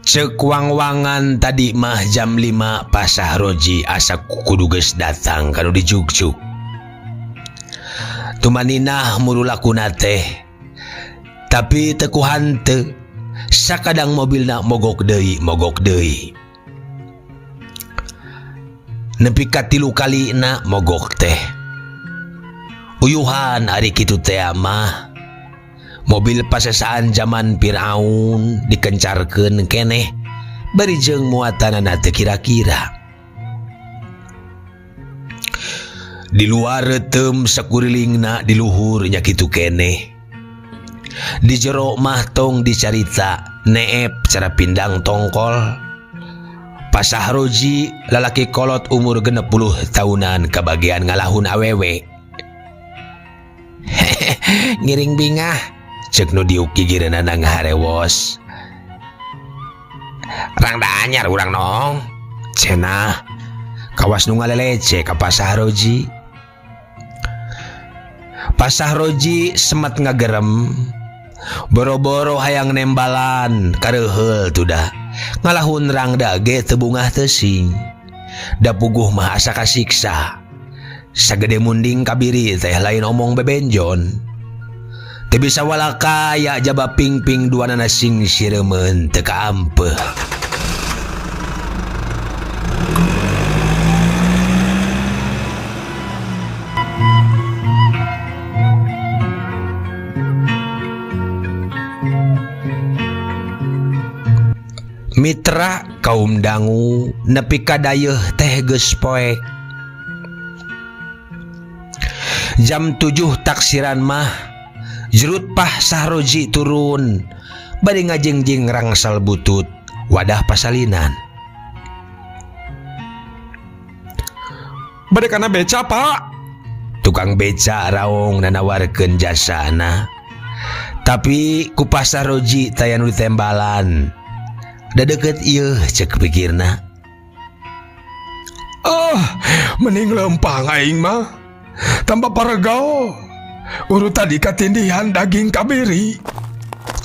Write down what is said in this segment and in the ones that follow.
Cek wang-wangan tadi mah jam 5 Pak Sahroji asa kudu geus datang kanu dijugjug. Tumaninah muru lakuna teh. Tapi teu ku hanteu sakadang mobilna mogok deui mogok deui. Nepi ka 3 kalina mogok teh. Uyuhan ari kitu teh mah. Mobil pasesaan zaman Firaun dikencarkeun keneh bari jeung muatanana teu kira-kira. Di luar reuteum sakurilingna di luhur nya kitu keneh. Di jero mah tong dicarita neep cara pindang tongkol. Pak Sahroji lalaki kolot umur 60 tahunan kabagian ngalahun awewe. Ngiring bingah cek nu diuk gigireunana ngaharewos. Rangda anyar urang noong. Cenah kawas nu ngalelece ka Pak Sahroji. Pak Sahroji semet ngagerem. Boro-boro hayang nembalan kareuheul tudah. Ngalahun rangda ge teu bungah teuing. Da puguh mah asa kasiksa. Sagede munding kabiri teh lain omong bebenjon. Teu bisa walakaya jaba pingping duanana sing sireumeun teu kaampeuh. Mitra kaum dangu nepi ka dayeuh teh geus poek. Jam 7 taksiran mah jerut Pak Sahroji turun bari ngajingjing rangsal butut wadah pasalinan. Bade kana beca Pak. Tukang beca raong nanawarkeun jasana. Tapi ku Pak Sahroji taya nu ditembalan. Da deukeut ieu cek pikirna. Ah, mending lempang aing mah. Tambah paregao. Urut tadi katindihan daging kabiri.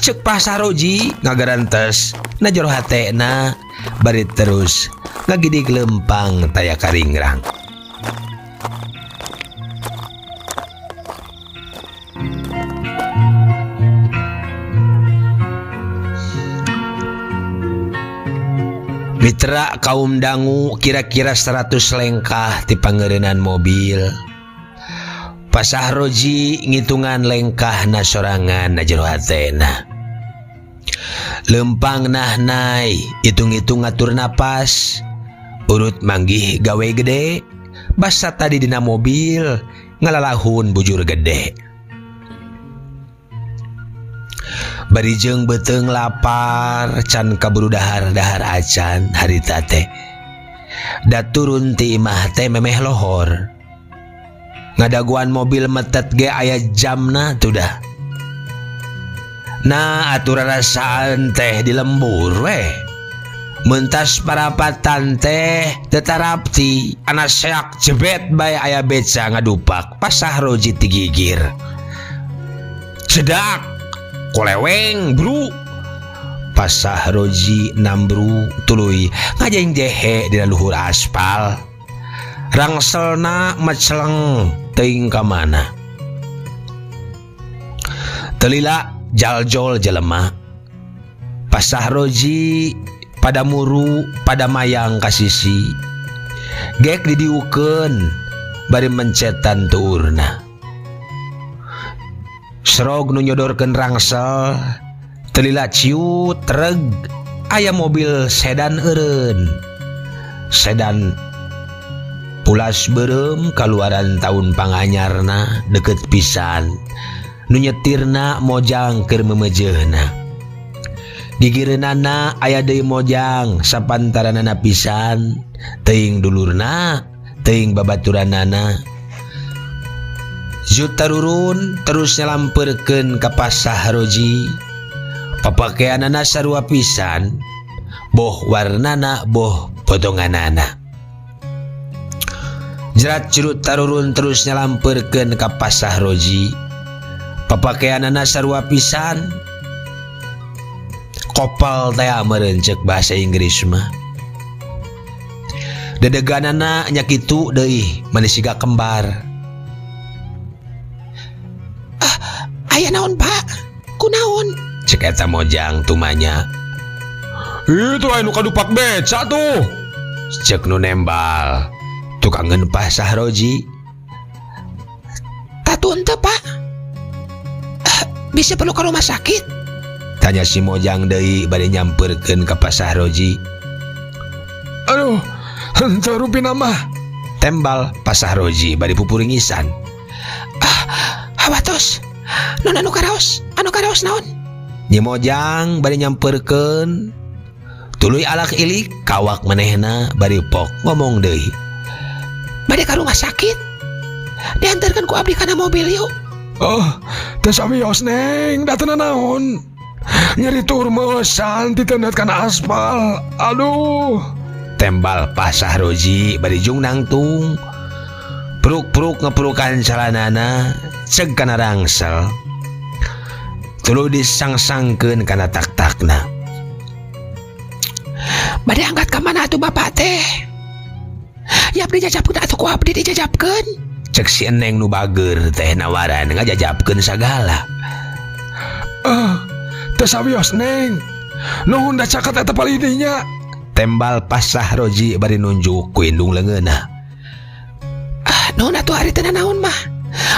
Cek Pak Sahroji ngagarantes na jero hatena bari terus ngagidig lempang taya karingrang. Mitra kaum dangu kira-kira 100 lengkah ti pangeureunan mobil. Pak Sahroji ngitungan lengkah na sorangan na jero hatena. Lempang nah nai hitung-hitung ngatur napas. Urut manggih gawe gede. Basa tadi dina mobil ngalalahun bujur gede. Bari jeung beuteung lapar can kaburu dahar-dahar acan harita teh. Da turun ti imah teh memeh lohor. Ngadaguan mobil metet ge aya jamna tudah. Nah aturan rasaan teh di lembur weh. Mentas parapatan teh tetarapti anak seak jebet bae aya beca ngadupak Pak Sahroji tigigir. Cedak koleweng bro. Pak Sahroji nambru tuluy ngajeng jehe dina luhur aspal. Rangselna meceleng teuing ka mana. Telila jaljol jelema. Pak Sahroji pada muru pada mayang kasisi. Gek didiukeun bari mencetan tuurna. Serog nu nyodorkeun rangsel telila ciut reg aya mobil sedan eureun. Sedan pulas beureum kaluaran taun panganyarna deukeut pisan. Nu nyetirna mojang keur memejeuna. Gigireunana aya deui mojang sapantaranana pisan, teuing dulurna, teuing babaturanana. Zut tarurun terus nyalampeurkeun ka Pak Sahroji. Papakeanana sarua pisan, boh warnana boh potonganana. Jerat curut tarurun terus nyalampeurkeun ka Pak Sahroji. Papakeanana sarua pisan. Kopel teh meureun ceuk bahasa Inggris mah. Dedeganana nya kitu deui mani siga kembar. Ah, aya naon Pak? Kunaon? Cek eta Mojang tumanya. Itu aya nu kadupak beca tuh. Cek nu nembal. Tukangeun Pak Sahroji. Tatu henteu Pak. Bisa perlu ke rumah sakit? Tanya si Mojang deui bari nyamperkeun ka Pak Sahroji. Aduh, henteu rupina mah. Tembal Pak Sahroji bari pupuringisan. Ah, hawatos. Non anu karaos, anu karaos naon? Nyi Mojang bari nyamperkeun. Tuluy alak ilik kawak manehna bari pok ngomong deui. Bade ka rumah sakit. Diantarkan ku abdi kana mobil yuk. Oh, teu sawios Neng, da teu nanaon. Nyeri tur meusan titeundeut kana aspal. Aduh. Tembal Pak Sahroji bari jung nangtung. Pruk-pruk ngeprukan calanana ceg kana rangsel. Tuluy disangsangkeun kana tak-takna. Bade angkat ka mana atuh bapak teh? Ya abdi jajapkeun atuh ku abdi dijajapkeun. Cek si Eneng nu bager teh nawaran ngajajapkeun sagala. Ah, teu sawios Neng. Nuhun da caket eta palidinya. Tembal Pak Sahroji bari nunjuk ku indung leungeunna. Ah, nuhun atuh ari teu nanaon mah.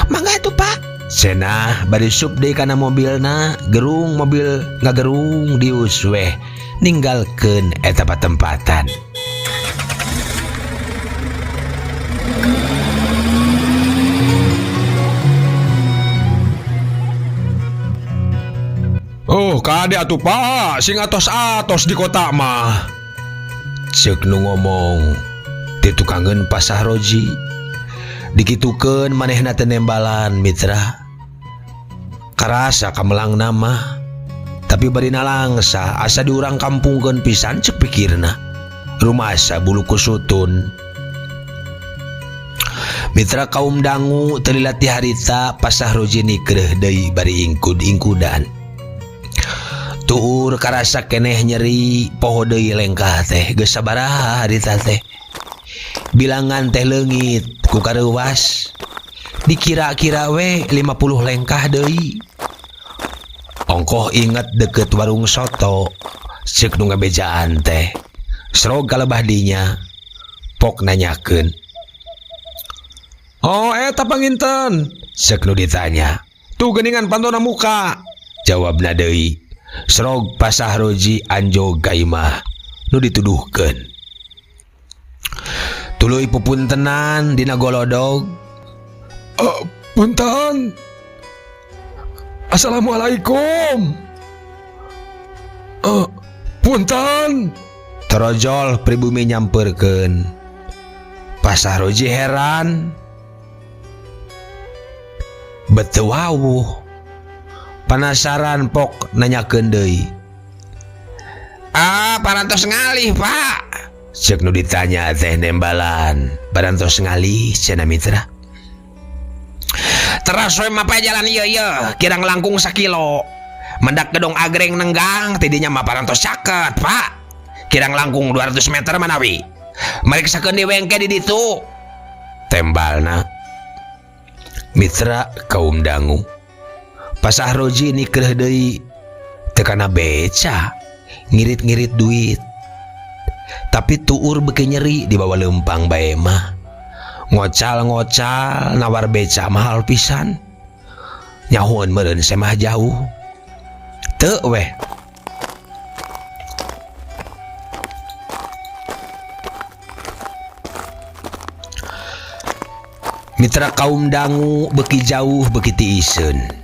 Mangga atuh Pak. Cenah bari sup deui kana mobilna, gerung mobil ngagerung dius weh ninggalkeun eta patempatan. Oh, kade atuh Pak, sing atos-atos di kota mah. Ceuk nu ngomong ti tukangeun Pak Sahroji. Dikitukeun manehna teh nembalan mitra. Karasa kamelangna mah. Tapi bari nalangsa asa diurang kampungkeun pisan ceuk pikirna. Rumasa bulu kusutun. Mitra kaum dangu teu lila ti harita Pak Sahroji nikreuh deui bari ingkud-ingkudan. Tuur karasa keneh nyeri poho deui lengkah teh geus sabaraha harita teh. Bilangan teh leungit ku kareuwas. Dikira-kira we 50 lengkah deui. Ongkoh inget deket warung soto ceuk nu ngabejaan teh. Srog kalebah dinya pok nanyakeun. Oh, eta panginten. Ceuk nu ditanya. Tuh geuningan pantona muka. Jawabna deui. Srog Pak Sahroji anjog ka imah nu dituduhkeun. Tuluy pupuntenan dina golodog. Punten. Assalamualaikum. Punten. Torojol pribumi nyamperkeun. Pak Sahroji heran. Beteu wawuh. Penasaran pok nanyakeun deui. Ah, parantos ngalih, Pak. Ceuk nu ditanya teh nembalan. Parantos ngalih cenah mitra. Teras we mapay jalan ieu ieu, kirang langkung sakilo. Mendak gedong agreng nenggang tidinya mah parantos caket, Pak. Kirang langkung 200 meter manawi. Mariksakeun deui wengke di ditu. Tembalna. Mitra kaum dangu. Pak Sahroji nikreuh deui teu kana beca, ngirit-ngirit duit. Tapi tuur beuki nyeri dibawa leumpang bae mah. Ngocal-ngocal nawar beca mahal pisan. Nyahoeun meureun semah jauh. Teu weh. Mitra kaum dangu beuki jauh beuki tiiseun.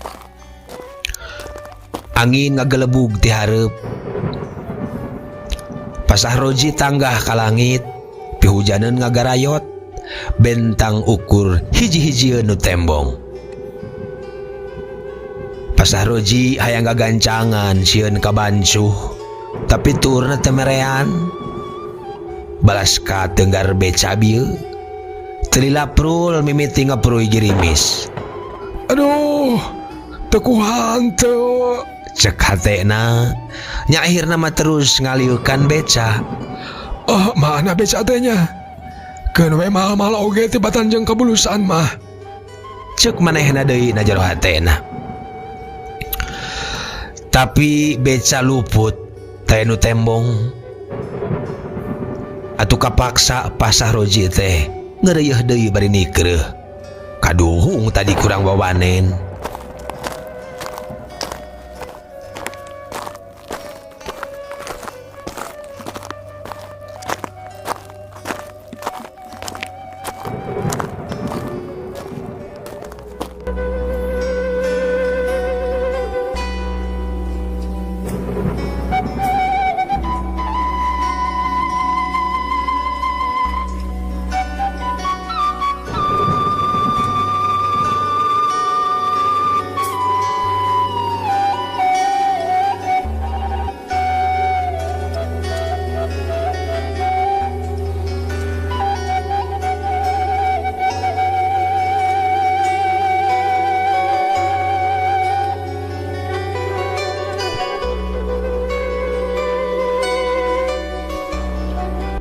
Angin ngagelebug ti hareup. Pak Sahroji tanggah ka langit, pihujaneun ngagarayot, bentang ukur hiji-hijieun nu tembong. Pak Sahroji hayang gagancangan sieun kabancuh, tapi turna teu merean. Balas ka tenggar beca bieu. Teu lila prul mimiti ngepruy girimis. Aduh, teu kuhan teu. Cek hatena nya akhirna mah terus ngaliukan beca. Oh, mana beca teh nya? Keun we mahal-mahal oge tibatan jeung kabulusan mah. Cek manehna deui na jero hatena. Tapi beca luput teh nu tembong. Atuh kapaksa Pak Sahroji teh ngeureuyeih deui bari nikreuh. Kaduhung tadi kurang wawanen.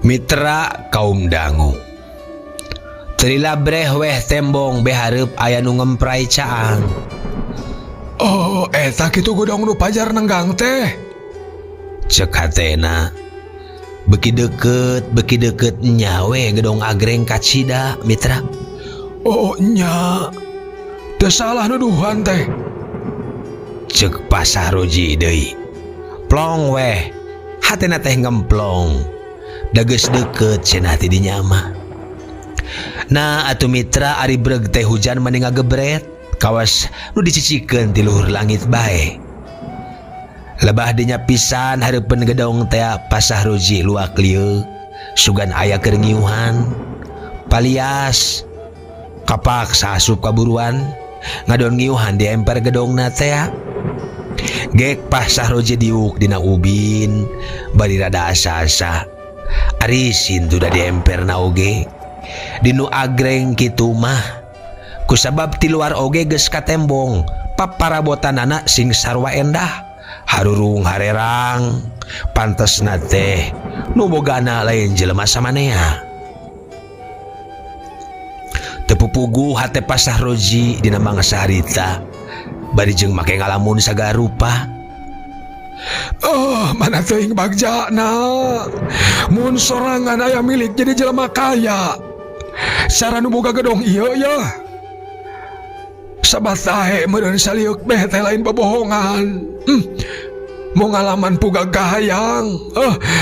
Mitra kaum dangu. Teu lila breh weh tembong behareup aya nu ngempray caang. Oh, eta kitu gedong nu pajar nenggang teh. Cek hatena. Beki deket nya we gedong agreng kacida mitra. Oh nya. Teu salah nuduhan teh. Cek Pak Sahroji deui. Plong weh. Hatena teh ngemplong. Da geus deket cenah ti dinya mah. Nah atuh mitra ari breg teh hujan mani ngagebret kawas nu dicicikeun ti luhur langit bae. Lebah dinya pisan hareupeun gedong teh Pak Sahroji luak lieuk sugan aya keur ngiuhan. Palias kapaksa asup kaburuan ngadon ngiuhan di emper gedongna teh. Gek Pak Sahroji diuk dina ubin bari rada asa-asa. Arisin tuh di emperna oge dinu agreng kitu mah kusabab ti luar oge geus katembong paparabotanana sing sarua endah harurung harerang pantesna teh nu bogana lain jelema samanea. Teu pupugu hate Pak Sahroji dina mangsa harita bari jeung make ngalamun sagala rupa. Oh, mana teuing bagjana. Mun sorangan aya milik jadi jelema kaya. Cara nu boga gedong ieu ya. Sabat tahe meureun salieuk beh teh lain bobohongan. Mo ngalaman puga gahayang.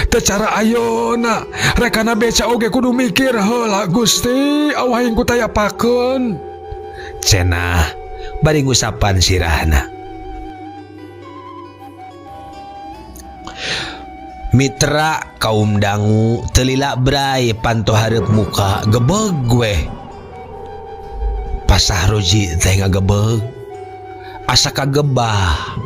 Teu cara ayeuna. Rekana beca oge kudu mikir heula Gusti, awahing ku tayapakeun. Cenah bari ngusapan sirahna. Mitra kaum dangu teu lila bray panto hareup muka gebeg weh. Pak Sahroji teh ngagebeg asa kagebah.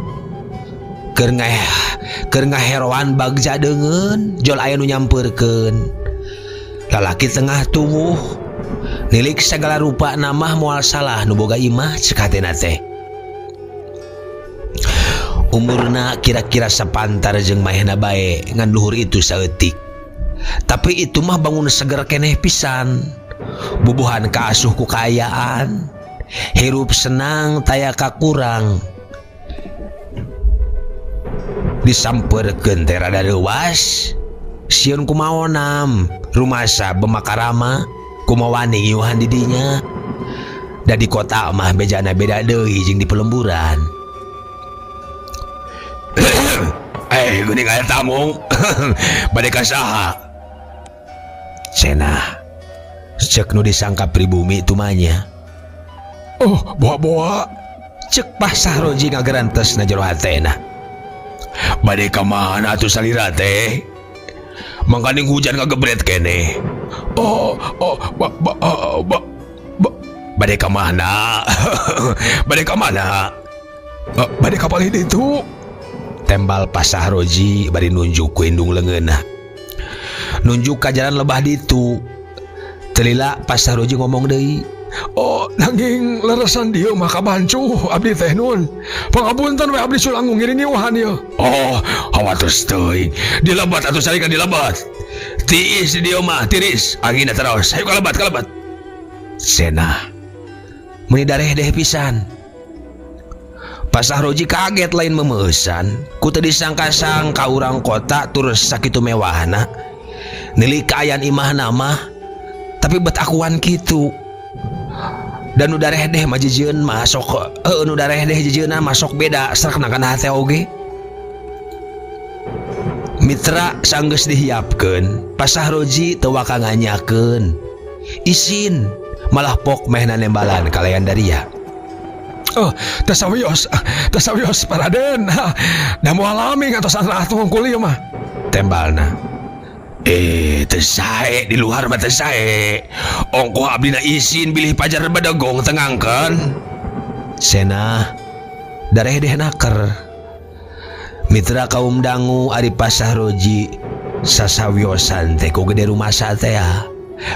Keur ngaheroan bagja deungeun jol aya nu nyampeurkeun. Lalaki tengah tuwuh nilik sagala rupa namah moal salah nu boga imah cek hatena teh. Umurna kira-kira sapantar jeung maehna bae ngan luhur itu saeutik. Tapi itu mah bangun seger keneh pisan. Bubuhan kaasuh ku kaayaan. Hirup senang taya kakurang. Disampeurkeun teh rada reuwas. Sieun kumaonam, rumasa bemakarama, kumawani ngiuhan di dinya. Da di kota mah bejana beda deui jeung di pelemburan. Geuning aya tamu. Bade ka saha? Cenah. Cek nu disangka pribumi tumanya. Oh, boa-boa. Cek Pak Sahroji ngagerantes na jero hatena. Bade ka mana atuh salira teh? Mangkaning hujan ngagebret keneh. Oh, oh, ba, ba, oh, ba, ba. Bade ka mana? Bade ka mana? Bade ka palih ditu. Tembal Pak Sahroji bari nunjuk ku indung leungeunna. Nunjuk ka jalan lebah ditu. Teu lila Pak Sahroji ngomong deui. Oh, nanging leresan dieu mah kabancuh abdi teh nun. Pangapunten we abdi sulangu ngiring-ngiwuhan ieu. Oh, hawatos teuing. Dilebat atuh carikan dilebat. Tiis di dieu mah, tiris. Anginna terus. Hayu kalebat, kalebat. Cenah. Meuni darehdeh pisan. Pak Sahroji kaget lain memeusan. Ku teu disangka-sangka urang kota tur sakitu mewahna. Nilik kaayaan imahna mah tapi bet akuan kitu. Dan nu darehdeh mah jejieun mah sok heueuh nu darehdeh jejieunna mah sok beda srekna kana hate oge. Mitra sanggeus dihiapkeun, Pak Sahroji teu waka nganyakeun. Isin malah pok mehna nembalan kalayan daria. Oh, teu sawios, teu sawios Paraden. Da moal lami ngatosan rahat hungkul ieu mah. Tembalna. Teu sae di luar mah teu sae. Ongkoh abdina isin bilih pajar bedegong teu ngangkeun. Cenah darehdeh naker. Mitra kaum dangu ari Pak Sahroji sasawiosan teh ku gede rumasa teh.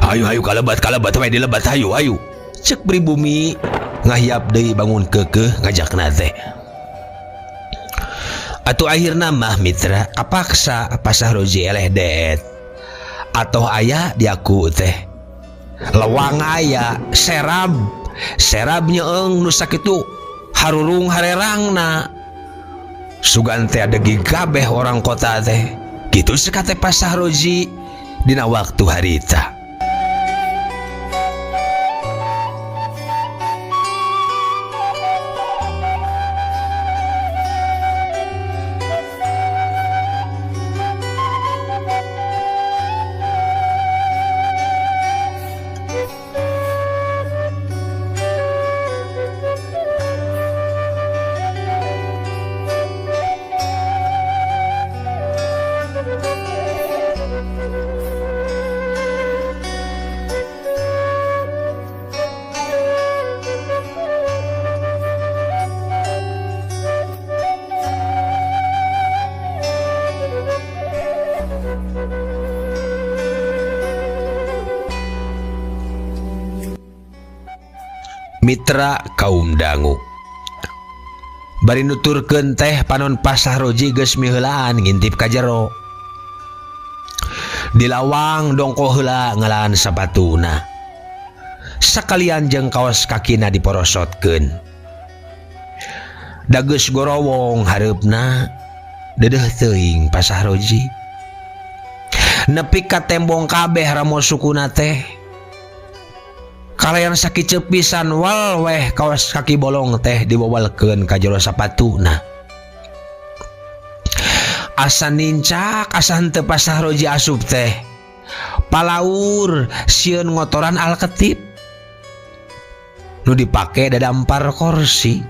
Hayu hayu kalebat kalebat we dilebat hayu hayu. Cek pribumi ngahiap deui bangun keukeuh ngajakna teh. Atuh akhirna mah mitra kapaksa Pak Sahroji eleh deet. Atoh aya diaku teh. Lewang aya serab, serab nyeeng nu sakitu harurung harerangna. Sugan teh degig kabeh orang kota teh. Kitu sekate Pak Sahroji dina waktu harita. Mitra kaum dangu bari nuturkeun teh panon Pak Sahroji geus miheulaan ngintip ka jero. Di lawang dongko heula ngalaan sapatuna. Sakalian jeung kaos kakina diporosotkeun. Da geus gorowong hareupna deudeuh teuing Pak Sahroji. Nepi ka tembong kabeh ramo sukuna teh. Kalayan sakiceup pisan wal weh kaos kaki bolong teh diwawalkeun ka jero sapatuna. Asa nincak asa henteu Pak Sahroji asup teh. Palaur sieun ngotoran alketip. Nu dipake dadampar kursi.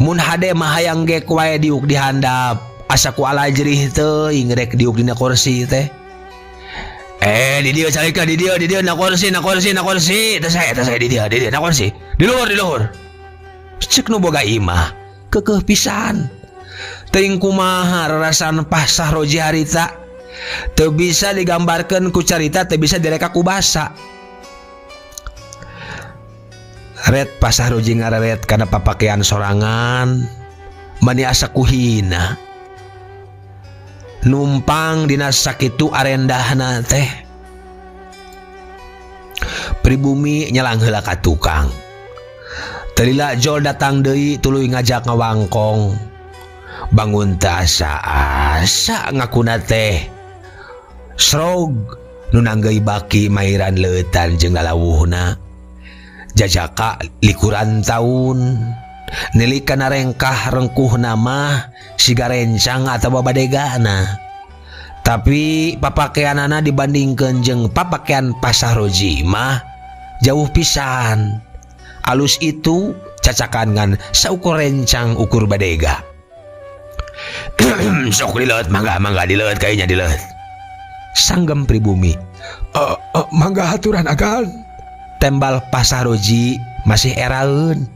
Mun hade mah hayang gek wae diuk di handap. Asa ku alajrih teuing rek diuk dina kursi teh. Di dieu calika di dieu di dieu na kursi na kursi na kursi. Teh saya di dieu na kursi. Di luhur di luhur. Cek nu boga imah keukeuh pisan. Teuing kumaha rarasaan Pak Sahroji harita. Teu bisa digambarkeun ku carita, teu bisa direka ku basa. Ret Pak Sahroji ngareret kana papakean sorangan. Mani asa kuhina. Numpang dina sakitu arendahna teh. Pribumi nyelang heula ka tukang. Telila jol datang deui tuluy ngajak ngawangkong. Bangun teu asa-asa ngakuna teh. Srog nu nanggeuy baki mairan leutan jeung lalawuhna. Jajaka likuran taun. Nilik kana rengkah rengkuhna mah siga rencang atawa badegana. Tapi papakeanana dibandingkeun jeung papakean Pak Sahroji mah jauh pisan. Alus itu cacakan ngan saukur rencang ukur badega. Sok dileut mangga mangga dileut kayaknya dileut. Sanggem pribumi. Mangga haturan agan. Tembal Pak Sahroji masih eraeun.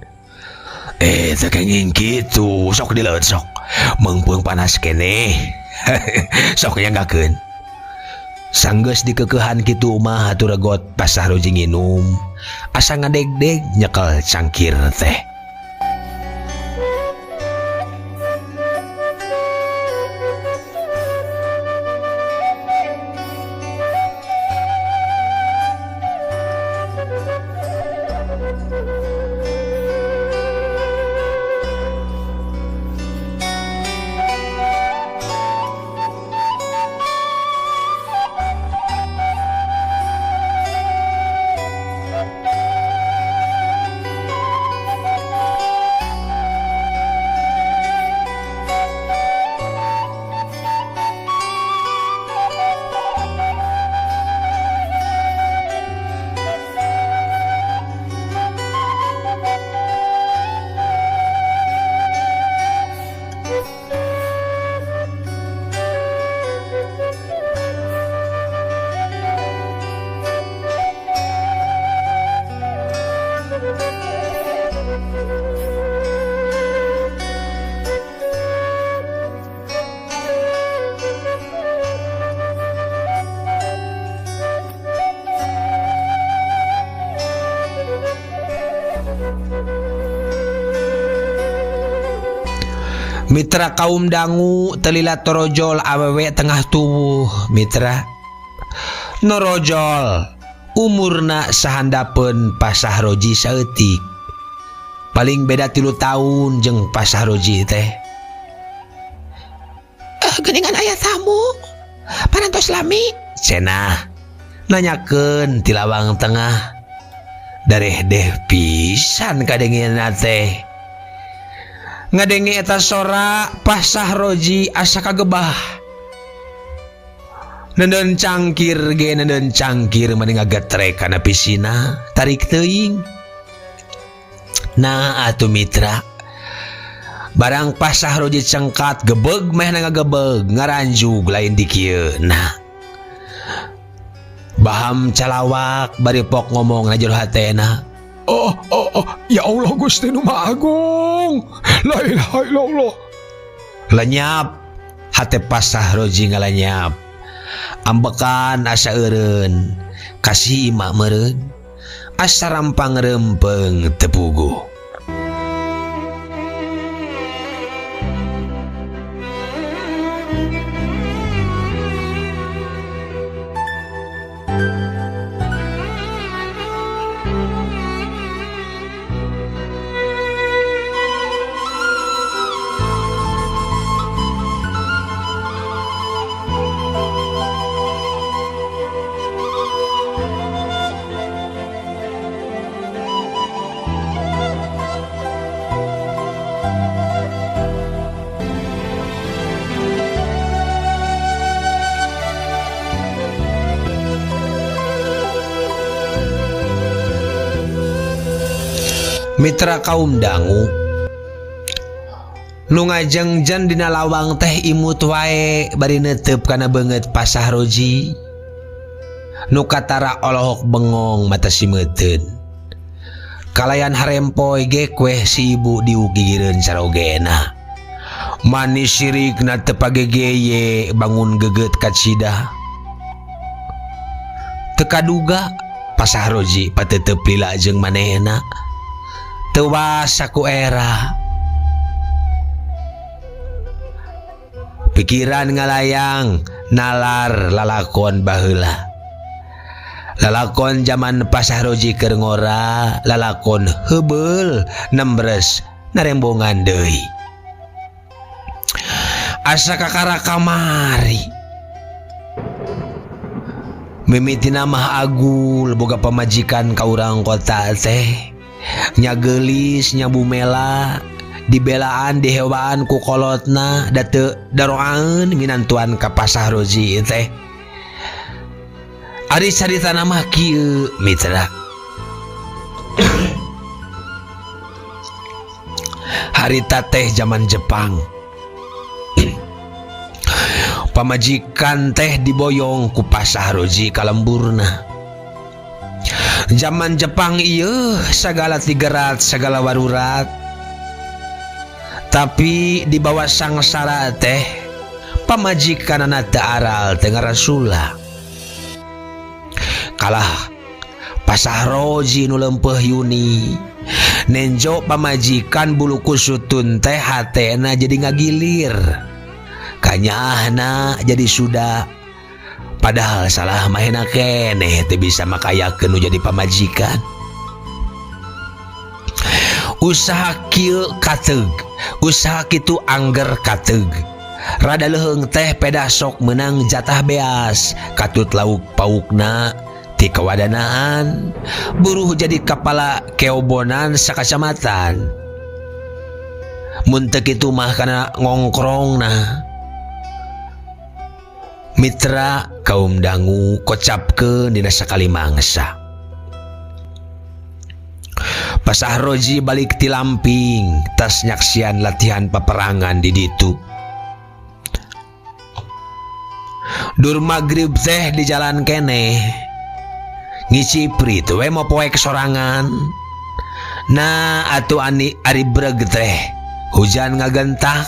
Teu kenging kitu, sok dileut sok. Meungpeung panas keneh. Sok nyanggakeun. Sanggeus dikekehan kitu mah atuh regot Pak Sahroji nginum asa ngadegdeg nyekel cangkir teh. Mitra kaum dangu telila torojol awewe tengah tubuh mitra norojol umurna sahandapeun Pak Sahroji saeutik paling beda 3 tahun jeung Pak Sahroji teh. Geuningan aya tamu parantos lami cenah nanyakeun ti lawang tengah dareh deh pisan kadengena teh. Ngadenge eta sora Pak Sahroji asa kagebah. Nenden cangkir ge nenden cangkir mending ngagetrek kana pisina tarik teuing. Nah atuh mitra barang Pak Sahroji cengkat gebeg meh ngagebeg ngaranjug lain di kieu. Nah baham calawak bari pok ngomong na jero hatena. Oh, oh, oh, ya Allah Gusti nu Maha Agung. La ilaha illallah. Lenyap hate Pak Sahroji ngalanyap. Ambekan asa eureun, kasih imah meureun. Asa rampang rempeng teu puguh. Mitra kaum dangu nu ngajengjen dina lawang teh imut wae bari netep kana beungeut Pak Sahroji nu katara olohok bengong mata simeuteun kalayan harempoy ge kueh si ibu diuk gigireun sarogena manis sirikna teu pagegeye bangun geget kacida teu kaduga Pak Sahroji patetep lila jeung manehna tewas aku era pikiran ngalayang nalar lalakon baheula lalakon zaman Pak Sahroji keur ngora lalakon heubeul nembres narembongan deui asa kakara kamari mimitina mah agul boga pamajikan ka urang kota teh nya geulis nya bumela dibelaan dihewaan ku kolotna da teu daroaeun minantuan ka Pak Sahroji teh. Ari caritana mah kieu mitra harita teh zaman Jepang pamajikan teh diboyong ku Pak Sahroji ka lemburna. Zaman Jepang ieu sagala tigerat sagala warurat tapi di bawah sangsara teh pamajikanana teu aral teu ngarasula. Kalah Pasahroji nu lempeh Yuni nenjo pamajikan bulu kusutun teh hatena jadi ngagilir kanyaahna jadi sudah padahal salah mahena keneh teu bisa makayakeun nu jadi pamajikan. Usaha kieu kateug, usaha kitu angger kateug. Rada leuheung teh pedah sok menang jatah beas, katut lauk paukna ti kawadanaan, buruh jadi kepala keobonan sakacamatan. Mun teu kitu mah kana ngongkrongna. Mitra kaum dangu kocapkeun dina sakali mangsa. Pasahroji balik ti Lamping tas nyaksian latihan peperangan di ditu. Dur magrib teh di jalan keneh. Ngicipri teh we mopoek sorangan. Nah atuh ani ari breg teh hujan ngagentak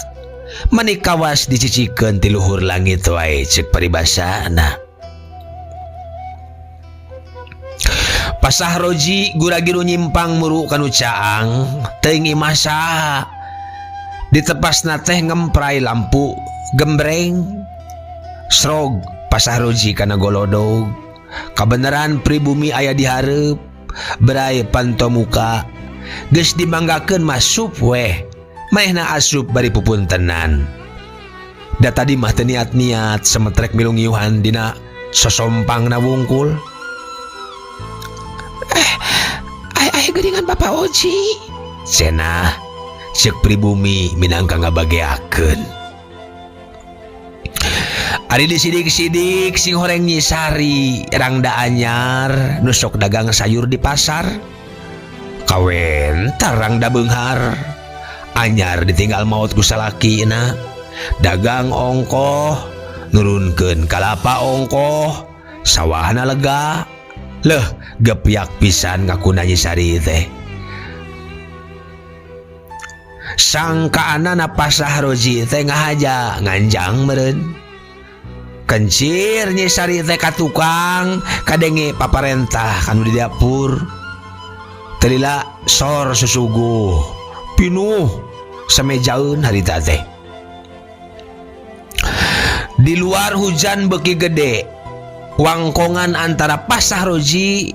mani kawas dicicikeun ti luhur langit wae ceuk paribasana. Pasahroji gura-giru nyimpang muru kanu caang teuing imah saha. Ditepasna teh ngemprai lampu gembreng. Srog Pasahroji kana golodog. Kabeneran pribumi aya di hareup berai panto muka. Geus dimanggakeun mah sup weh. Manehna asup bari pupuntenan. Da tadi mah teu niat-niat semetrek milu ngiuhan dina sosompangna wungkul. Ai geuningan Bapak Oji. Cenah ceuk pribumi minangka ngabageakeun. Ari disidik-sidik sing horeng nyisari rangda anyar nu sok dagang sayur di pasar. Kawentar rangda beunghar. Anyar ditinggal maot ku salakina. Dagang ongkoh nurunkeun kalapa ongkoh sawahna lega. Leuh gepyak pisan ngakuna nyisari teh. Sangkaanana Pasahroji teh ngahaja nganjang meureun. Kencir nyisari teh ka tukang kadenge paparentah kanu di dapur. Telila sor susuguh pinuh samejaeun harita teh. Di luar hujan beuki gede. Wangkongan antara Pasahroji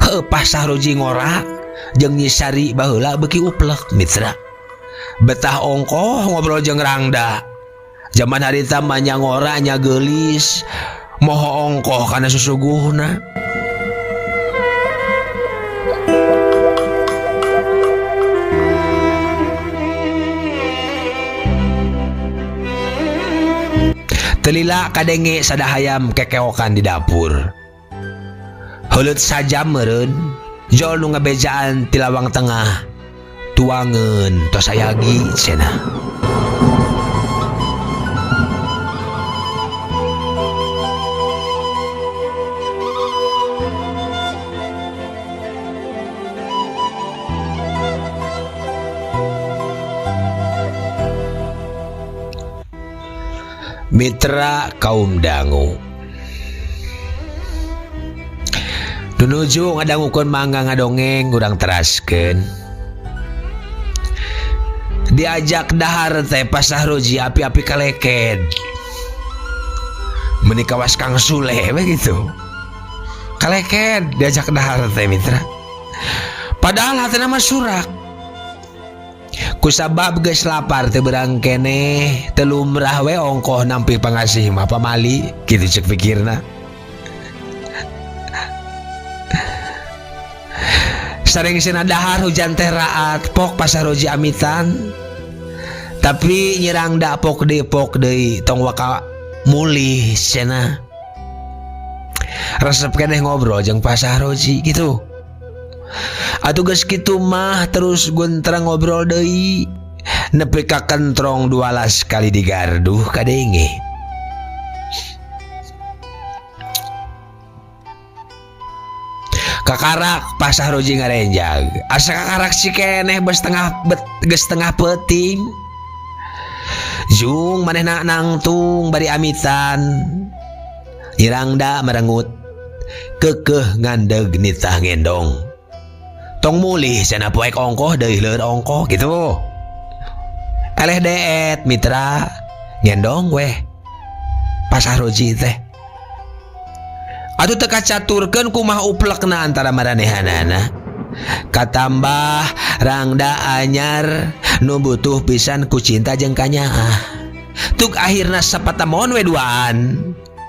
heuh Pasahroji ngora jeung nyisari baheula beuki uplek mitra. Betah ongkoh ngobrol jeung rangda. Zaman harita mah nya ngora nya geulis moho ongkoh kana susuguhna. Telila kadenge sadahayam kekeokan di dapur. Heuleut sajam meureun, jol nu ngabejaan ti lawang tengah. Tuangeun tos sayagi cenah. Mitra kaum dangu nunuju ngadangukeun mangga ngadongeng urang teraskeun. Diajak dahar teh Pasahroji api-api kaleked. Meuni kawas Kang Sule we gitu. Kaleked diajak dahar teh mitra. Padahal hatena mah surak. Kusabab geus lapar teu berang keneh, teu lumrah we ongkoh nampi pangasih mah pamali, kitu ceuk pikirna. Sarengsena dahar hujan teh raat, pok Pasahroji amitan. Tapi nyerang da pok deui tong waka mulih cenah. Resep keneh ngobrol jeung Pasahroji gitu. Atuh geus kitu mah terus guntrang ngobrol deui nepi ka kentrong 12 kali digarduh kadenge. Kakarak Pasahroji ngarenjag. Asa kakarak si keneh geus tengah peuting. Jung manehna nangtung bari amitan. Nyirangda merengut. Kekeh ngandeg nitah ngendong. Tong mulih cenah poek ongkoh deui leur ongkoh gitu. Eleh deet mitra ngendong weh. Pasahroji teh. Atuh teu kacaturkeun kumaha uplekna antara maranehanana. Katambah rangda anyar nu butuh pisan ku cinta jeung kanyaah. Tuk akhirna sapatamon we duaan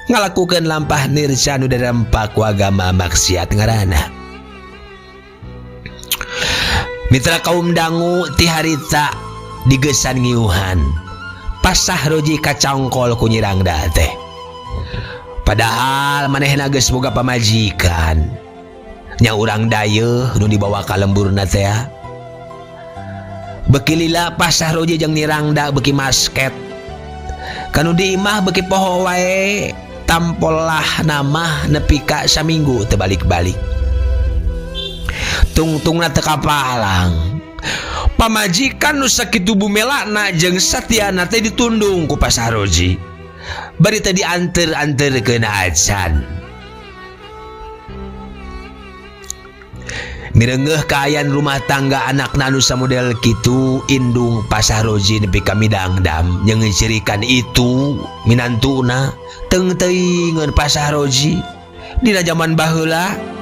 ngalakukeun lampah nirca nu dirempak ku agama maksiat ngaranna. Mitra kaum dangu ti harita digesan ngiuhan. Pasahroji kacangkol ku Nyi Rangda teh. Padahal manehna geus boga pamajikan. Nya urang dayeuh nu dibawa ka lemburna teh. Beuki lila Pasahroji jeung Nyi Rangda beuki masket. Kanu di imah beuki poho wae tampolah namah nepi ka saminggu teu balik-balik. Tungtungna teu kapalang. Pamajikan nu sakitu bumelana jeung satiana teh ditundung ku Pasahroji. Bari teh dianter-anterkeun acan. Mireungeuh kaayaan rumah tangga anakna anu samodel kitu indung Pasahroji nepi ka midangdam jeung ngecirikan itu minantuna teung teuingeun Pasahroji dina jaman baheula.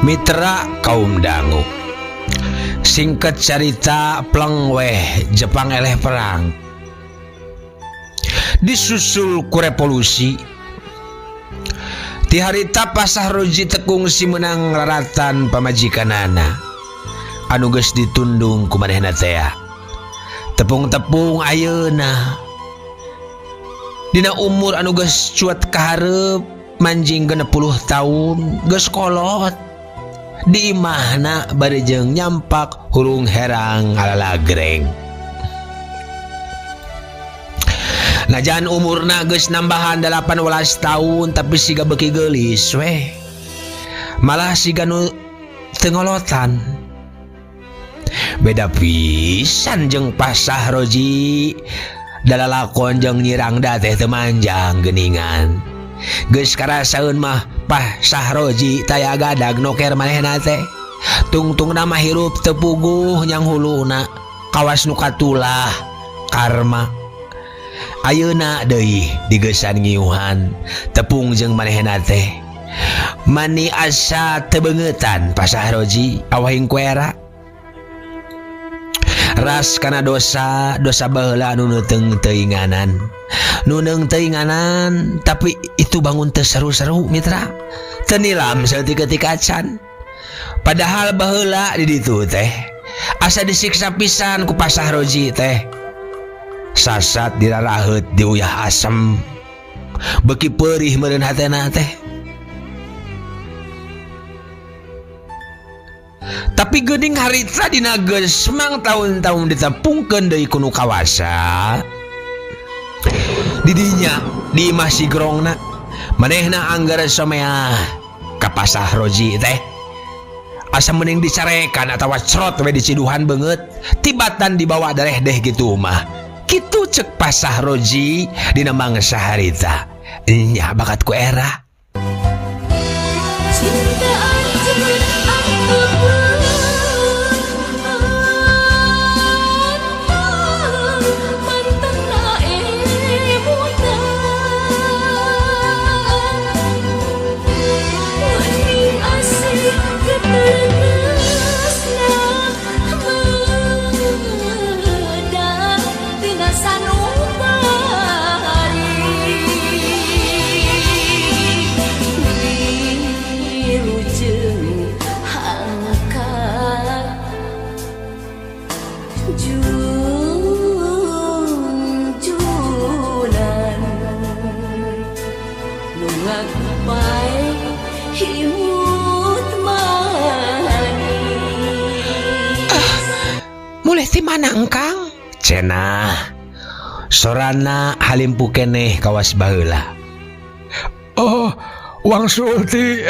Mitra kaum dangu. Singkat carita pleng weh Jepang eleh perang. Disusul ku revolusi. Ti harita Pasahroji tekungsi menang raratan pamajikanana. Anu geus ditundung ku manehna teh. Tepung-tepung ayeuna. Dina umur anu geus cuat kahareup manjing 60 tahun geus kolot. Di imahna bari jeung nyampak hurung herang alalagreng. Najan umurna geus nambahan 18 tahun tapi siga beuki geulis weh. Malah siga nu teu ngolotan. Beda pisan jeung Pasahroji. Dalalakon jeung Nyi Rangda teh teu manjang geuningan. Geus karasaeun mah Pasahroji taya gadag noker manehna teh. Tungtungna mah hirup teu puguh nyang huluna kawas nu katulah karma. Ayeuna deui digesan ngiuhan tepung jeung manehna teh. Mani asa teu beungeutan Pasahroji awahing ku era. Ras kana dosa, dosa baheula anu neuteung teuinganan. Nu neung teuinganan tapi itu bangun teu seru-seru mitra. Teu nilam saeutik-eutik acan. Padahal baheula di ditu teh asa disiksa pisan ku Pasahroji teh. Sasat diraraheut diuyah asem. Beuki peurih meureun hatena teh. Tapi geuning harita dina geus mang taun-taun ditepungkeun deui ku nu kawasa. Didinya di imah si Grongna manehna anggar someah ka Pasahroji teh. Asa mending dicarekan atawa cerot we diciduhan beungeut tibatan dibawa dareh deh gitu mah. Kitu cek Pasahroji dina mangsa harita. Nya bakat ku era. Cinta anjeun aku mantan emutan. Ti mana engkang? Cenah. Sorana halimpu keneh kawas baheula. Oh, wangsul ti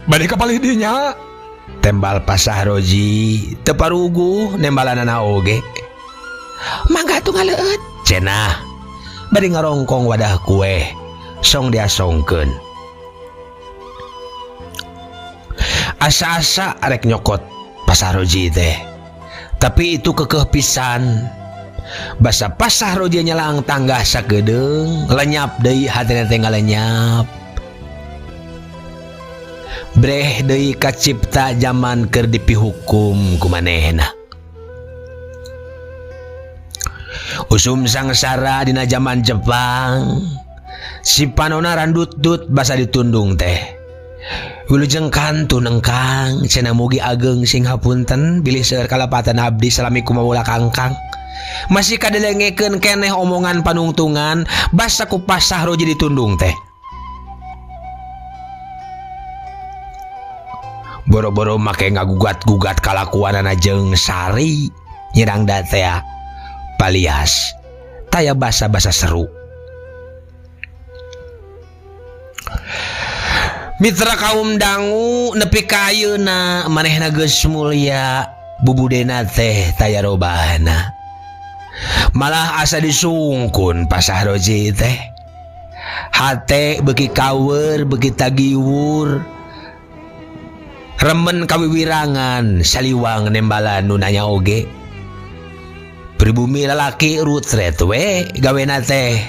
bade ka palih dinya. Tembal Pasahroji teu paruguh nembalanana oge. Mangga atuh ngaleueut. Cenah. Bari ngarongkong wadah kue song diasongkeun. Asa-asa arek nyokot Pasahroji teh. Tapi itu kekeh pisan. Basa Pasahroji nyelang tangga sakedeung lenyap deui hatena teh ngalenyap. Breh deui kacipta zaman keur dipihukum ku manehna. Usum sangsara dina zaman Jepang. Si panona randut-dut basa ditundung teh. Wilujeng kantun engkang cenah mugi ageng sing hapunten bilih seueur kalepatan abdi salami kumaula kangkang. Masih kadelengekeun keneh omongan panungtungan basa ku Pasahroji ditundung teh. Boro-boro make ngagugat-gugat kalakuanana jeung Sari nyerang datea palias taya basa-basa seru. Mitra kaum dangu nepi ka ayeuna manehna geus mulya bubudena teh taya robahna. Malah asa disungkun Pasahroji teh. Hate beuki kawer beuki tagiwur. Remen kawiwirangan saliwang nembalan nu nanya oge. Pribumi lalaki rutret we gawena teh.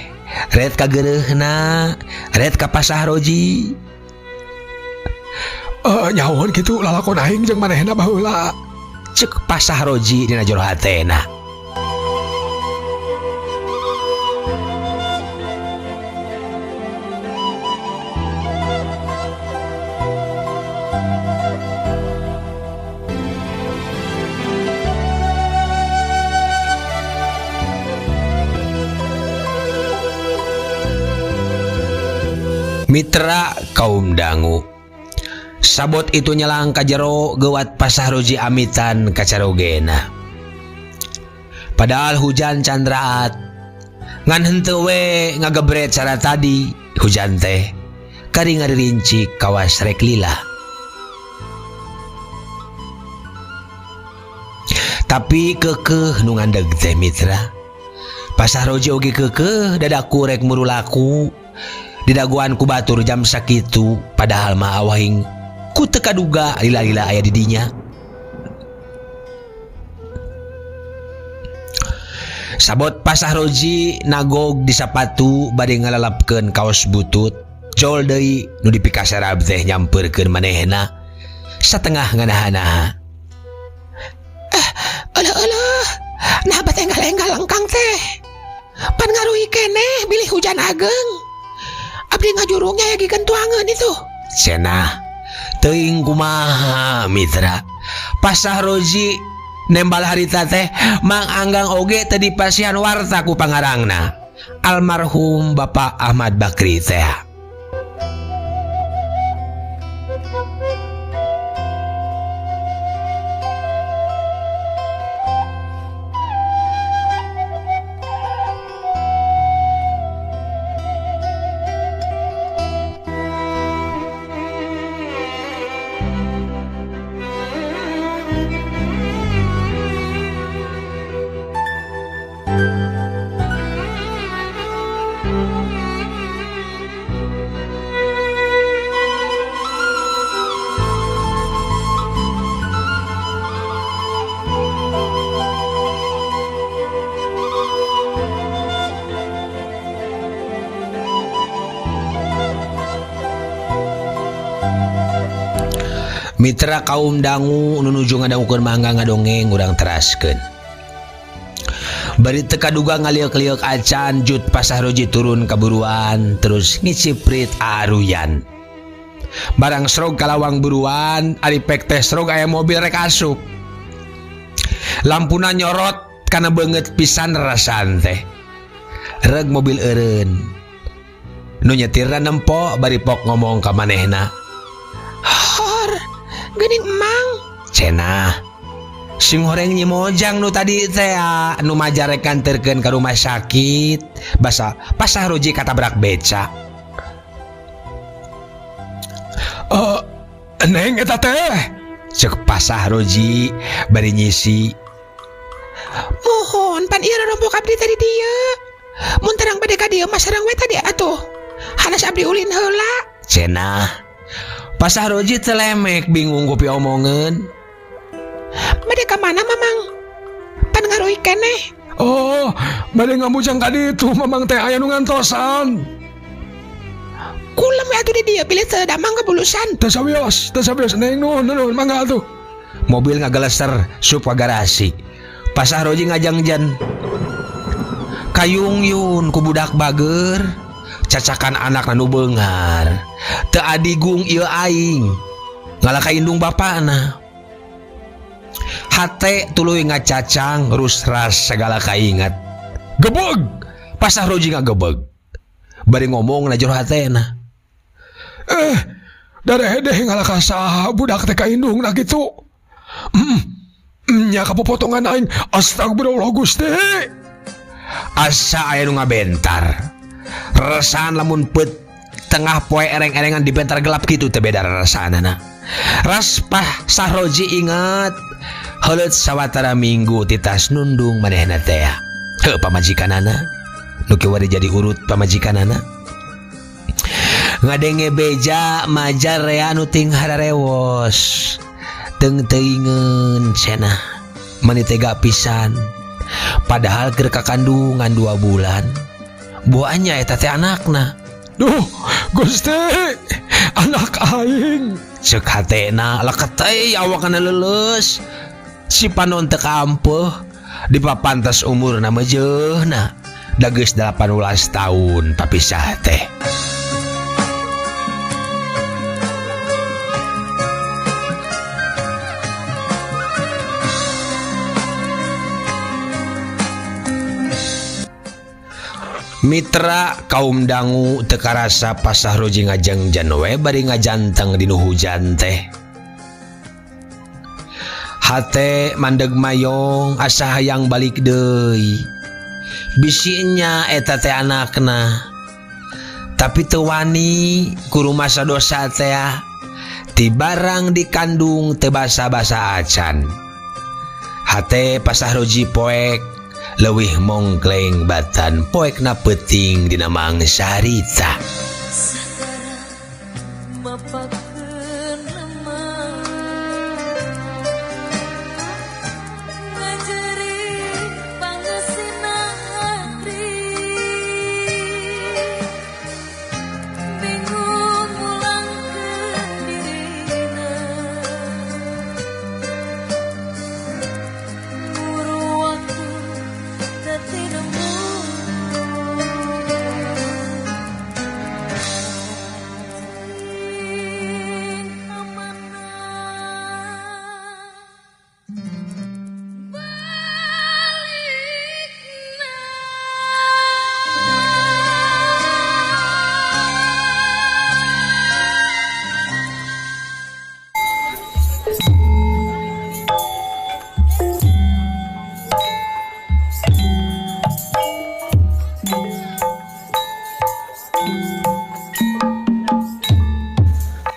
Ret kagereuhna, ret ka Pasahroji. Nyaon kitu lalakon aing jeung manehna baheula. Cek Pasahroji dina jero hatena. Mitra kaum dangu. Sabot itu nyelang ka jero gewat Pasahroji amitan kacarogena. Padahal hujan candraat ngan henteu we ngagebret cara tadi hujan teh kari ngaririnci kawas rek lila. Tapi kekeh nu ngandeg teh mitra. Pasahroji oge kekeh dadaku rek murulaku. Didaguan ku batur jam sakitu padahal mah awahing ku teu kaduga lila-lila aya di dinya. Sabot Pasahroji nagog di sapatu bade ngalalapkeun kaos butut. Jol deui nu dipikasarab teh nyampeurkeun manehna satengah nganaha-naha. Eueuh nah bat enggal-enggal engkang teh. Pan ngaruhi keneh bilih hujan ageng. Abdi ngajurungnya ya gigan tuangan itu. Cenah teuing kumaha mitra. Pasahroji nembal harita teh Mang Anggang oge teu dipasihan warta ku pangarangna almarhum Bapak Ahmad Bakri teh. Mitra kaum dangu nunuju ngadangukeun mangga ngadongeng urang teraskeun. Bari teu kaduga ngaliuk-liuk acan jut Pasahroji turun kaburuan terus ngiciprit aruyan. Barang srog kalawang buruan ari pek teh srog aya mobil rek asup. Lampuna nyorot kana beungeut pisan rasaan teh. Reg mobil eureun. Nu nyetirna nempo bari pok ngomong ka manehna. Hor, geuning emang. Cenah. Sing horeng Nyi Mojang nu tadi teh nu majar rek nganterkeun ka rumah sakit basa Pak Sahroji katabrak beca. Neng eta teh. Cek Pak Sahroji bari nyisi. Mohon pan ieu rompok abdi tadi dieu. Mun terang bade ka dieu mah sareng we tadi atuh. Hanas abdi ulin heula. Cenah. Pak Sahroji telemek bingung ku piomongeun. Bade ka mana Mamang? Pan ngaruy keneh. Oh, bade ngamujang ka ditu Mamang teh aya nu ngantosan. Kulem we atuh di dieu bilih teu damang kabulusan. Teu sawios, teu sawios Neng, nuhun nuhun mangga atuh. Mobil ngageleser sup ka garasi. Pak Sahroji ngajangjan. Kayungyun ku budak bager, cacakan anak nu beunghar. Teu adigung ieu aing. Ngalah ka indung bapana. Hate tuluy ngacacang rusras segala kaingat. Gebeg! Pak Sahroji ngagebeg. Bari ngomong na jero hatena. Darehedeh ngalah ka saha budak teh ka indungna kitu. Nya kapopotongan aing. Astagfirullah Gusti. Asa aya nu ngabentar. Resaan lamun pet tengah poe ereng-erengan di bentar gelap kitu teh beda rasaanana. Ras Pak Sahroji ingat heuleut sawatara minggu titas nundung manehna teh. Heuh pamajikanana nu kiwari jadi urut pamajikanana. Ngadenge beja majar rea nu ting hararewos. Teung teuingeun cenah mani tega pisan. Padahal keur kakandungan 2 bulan. Buahnya eta teh anakna. Duh, Gusti, anak aing. Ceuk hatena leket teh awakna leuleus. Si panon teu kaampeuh dipapantas umurna meujeuhna. Da geus 18 tahun papisah teh. Mitra kaum dangu teu karasa Pak Sahroji ngajengjen we bari ngajanteng dinu hujan teh. Hate mandeg mayong asa hayang balik deui. Bisinya eta teh anakna. Tapi teu wani ku rumasa dosa teh. Ti barang dikandung teu basa-basa acan. Hate Pak Sahroji poek leuwih mongkleng batan poekna peuting dina mangsa harita.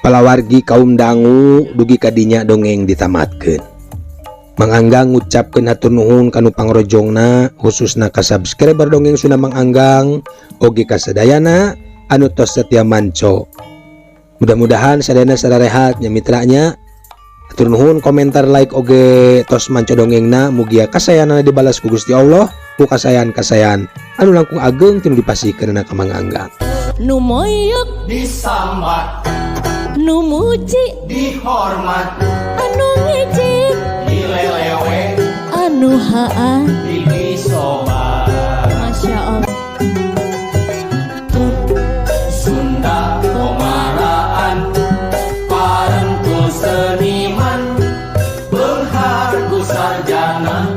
Palawargi kaum dangu dugi kadinya dongeng ditamatkeun. Mang Anggang ngucapkeun hatur nuhun kanu pangrojongna khususna ka subscriber dongeng Sunda Mang Anggang oge ka sadayana anu tos setia manco. Mudah-mudahan sadayana sararehat nya mitranya. Hatur nuhun komentar like oge tos manco dongengna mugia kasayana dibalas ku Gusti Allah ku kasayan-kasayan anu langkung ageng tinu dipasihkeunana ka Mang Anggang. Nu moyok disambat, nu muji dihormat, anu ngejek dilelewe, anu haa disobat. Masya Allah. Sunda komaraan parentul seniman beunghar ku sarjana.